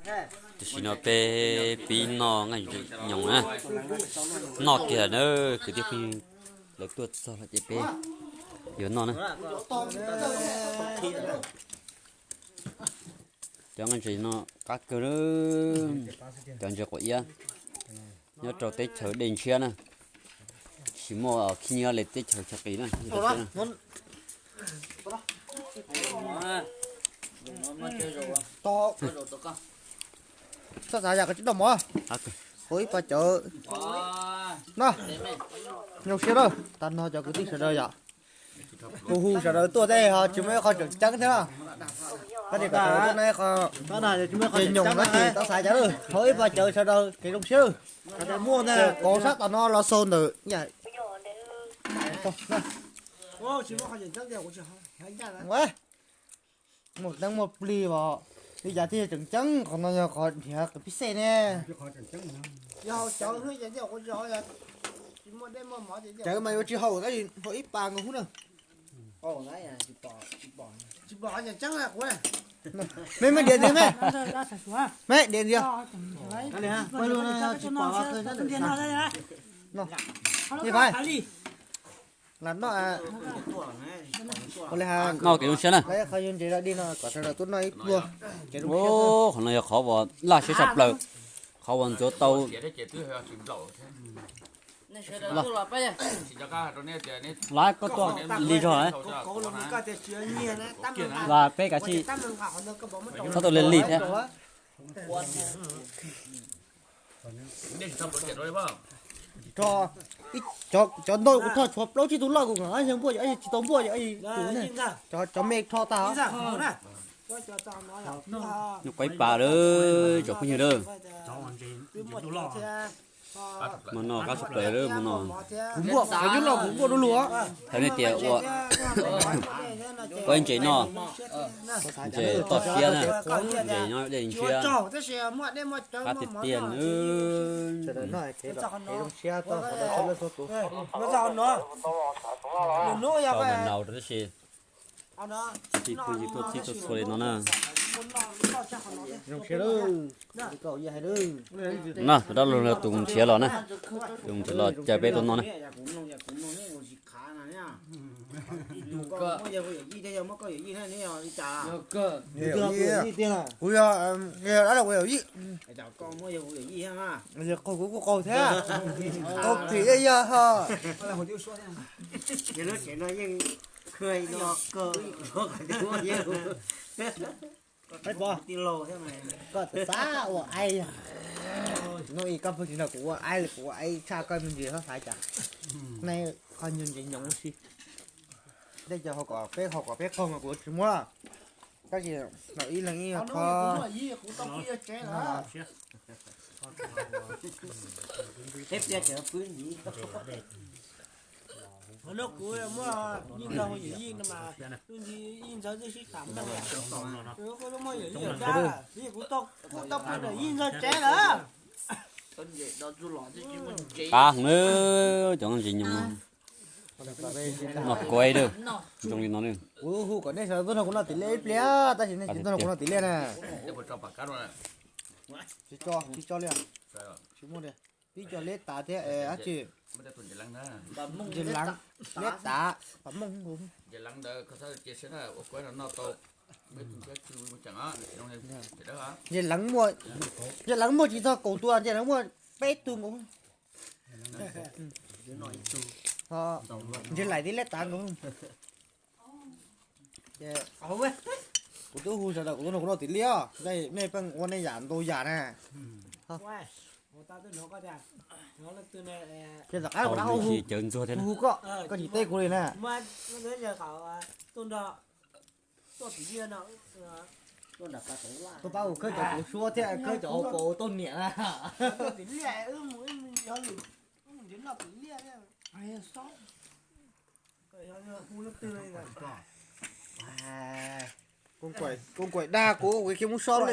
Tam sim no peb pib noj nqaij ntses nyoos na. Noj kiag na, kwv tij phooj ywg, lawv tuaj txog lawm ces peb yuav noj na. Cov nqaij ntses no qab kawg na, cov ntses quav iab nyob rau teb chaws Dej Ntshiab na, tsis muaj khib nyiab li teb chaws Thaib Qis na. Txhob xav yam qhov tsis noj mov, hu ib pab cawv no. Zoo siab lawm, tag no cov kwv tij sawv daws yom, hu hu sawv daws tuaj tej ho tsis muaj ib qho tseem ceeb thiab. Koj tias kom sawv daws tuaj noj qho nyoos no ces txhob xav yam lawm, hu ib pab cawv sawv daws kev zoo siab lawm. Kauv sab tom no los xaus ntawm muaj teeb muaj plig os, li cas thiaj tseem ceeb, qhov no yog qhov nrhiav qhov pib xej ne. Cawv mas yuav tsis haum, tab sis haum ib pas nkaus hub na. Me me diav ntxiag me, me diav ntxiag. Lam noj, ua li ha, noj kev zoo siab na. Qhov yug ntses dog dig no kom sawv daws tuaj noj ib pluag. Qhov no yog qhov uas laj siab tshaj plaws, qhov uas ntxuav tau. Laj, koj tuaj lig zog. Laj, peb kav tsij txhob tuaj lig lig thiab. Cov ntoo kuv rho tshuav plaub tsib tug loj kuv, npua tsis tau npua, cov me rho tag. Nyuam qhuav ib pas lawm tsoom phooj ywg lawm. Hmo no qab tshaj plaws lawm hmo no. Kuv npua, kuv npua du lug. Thaum nej tias ua, ua ntses noj, ntses toj siab na, ntses nyob dej ntshiab, qab tiag tiag na. Tau mas nau rau tab sis txhij phooj ywg tuaj txhij tuaj txhua li no na. Na, dab laug tus nrhiav los na, tus nrhiav los caw peb tuaj noj na. Kuv yog, kuv yog dab laug kuv yawm yij. Qaug kuv kuj qaug thiab. Qaug tim yog ho. Koj xav ua aib, hnub ib koj pheej tsis nrog kuv ua aib li, kuv ua aib tshaj koj me ntsis, koj xav cas? Neb qhov nyuag ntses nyoos ua si. Tej co hauv kom peb, hauv kom peb qaug mas kuv tsis muab. Tab sis ib leeg ib qho. Kuv muaj yij ntxawg, yij ntxawg twb sib tham, kuv muaj yij ntxawg, kuv tau pw ntawm yij ntxawg tsev lawm. Qab heev, cov ntses nyoos no kuav lawm, zoo li no lawm. Kuv hu kom nej sawv daws tuaj nrog kuv noj tim liaj ib pliag, tab sis nej tsis tuaj nrog kuv noj tim liaj na. Tsis tso, tsis tso li, tsis muaj li. Pib cog liab tav thiab dab tsi? Ntses leev, liab tav, pam mooj. Ntses leev muaj, ntses leev muaj tsis txog kaum tus, ntses leev muaj peb tug nkaus. Ntses laim thiab liab tav nkaus. Kuv twb hu sawv daws kom tuaj nrog kuv noj tim liaj, nej pheej ua nej yam ntau yam na. Ces tom qab kuv rov qab hu, hu koj, koj tsis teb kuv li na. Tuaj pab kuv khawb cov kuv suab thiab khawb cov hauv paus tauj niam na. Koob kuaim dag kuv, kuv khiav mus so lawm.